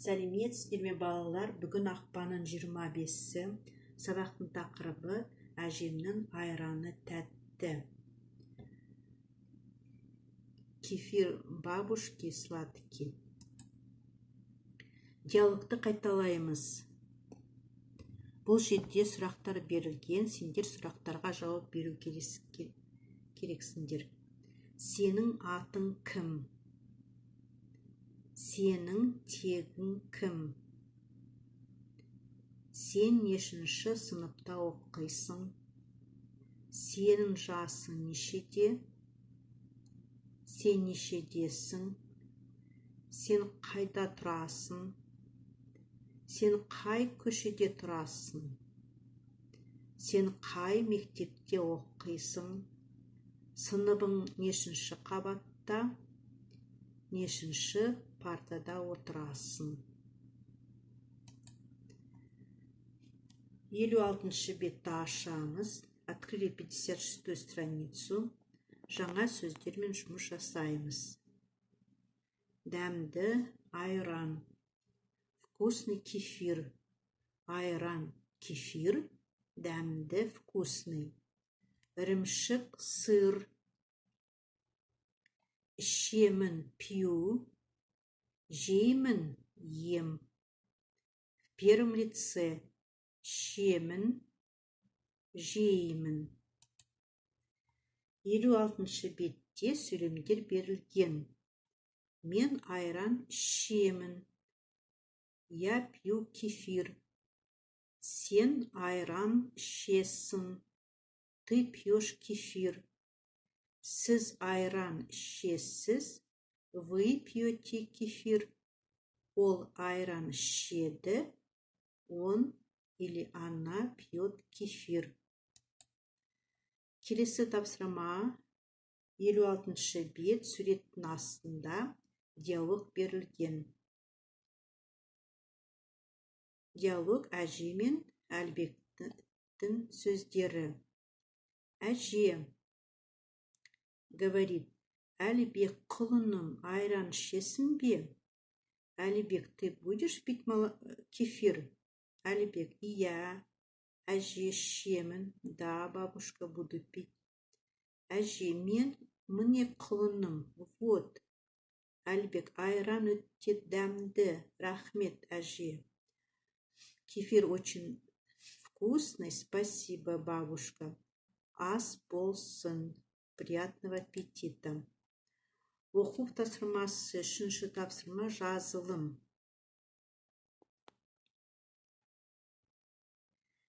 Сәлеметсіздер ме, балалар? Бүгін ақпанның 25-і. Сабақтың тақырыбы: «Әжемнің айраны тәтті». Кефир бабушки сладкий. Диалогты қайталаймыз. Бұл жерде сұрақтар берілген, сендер сұрақтарға жауап беру керексіңдер. Сенің атың кім? Сенің тегің кім? Сен нешінші сыныпта оқисың? Сенің жасың нешеде? Сен нешедесің? Сен қайда тұрасың? Сен қай көшеде тұрасың? Сен қай мектепте оқисың? Сыныбың нешінші қабатта? Нешінші партада отырасың? 56-шы бетті ашамыз. Открыли 56 страницу. Жаңа сөздермен жұмыс жасаймыз. Дәмді айран, вкусный кефир. Айран — кефир, дәмді — вкусный. Ірімшік — сыр. Ішемін — пью, жеймін — ем. В первом лице: ішемін, жеймін. 56-шы бетте сөйлемдер берілген. Мен айран ішемін. Я пью кефир. Сен айран ішесің. Ты пьешь кефир. Сіз айран ішесіз. Вы пьете кефир. Ол айран ішеді. Он или она пьет кефир. Келесі тапсырма: 56-бет, суреттің астында диалог берілген. Диалог, әже мен Әлібектің сөздері. Әже говорит: «Әлібек, құлыным, айран ішесің бе?» Әлібек, ты будешь пить кефир? Әлібек: «Иә, әже, ішемін». Да, бабушка, буду пить. Әже: «Мен, міне, құлыным, вот». Әлібек: «Айран өте дәмді, рахмет, әже». Кефир очень вкусный, спасибо, бабушка. Ас болсын, приятного аппетита. Оқу тапсырмасы, үшінші тапсырма, жазылым.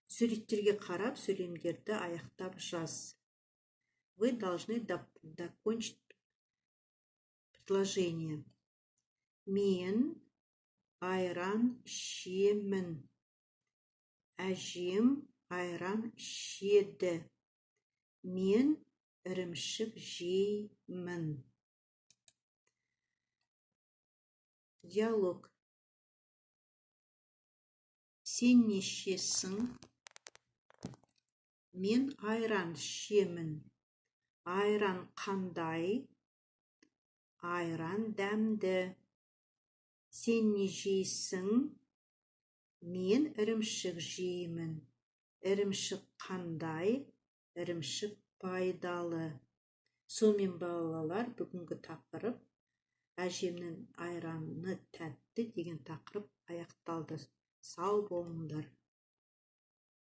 Суреттерге қарап, сөйлемдерді аяқтап жаз. Вы должны докончить предложение. Мен айран ішемін. Әжем айран ішеді. Мен ірімшік жеймін. Диалог. Сен не ішесің? Мен айран ішемін. Айран қандай? Айран дәмді. Сен не жейсің? Мен ірімшік жеймін. Ірімшік қандай? Ірімшік пайдалы. Сонымен, балалар, бүгінгі тақырып «Әжемнің айраны тәтті» деген тақырып аяқталды. Сау болыңдар.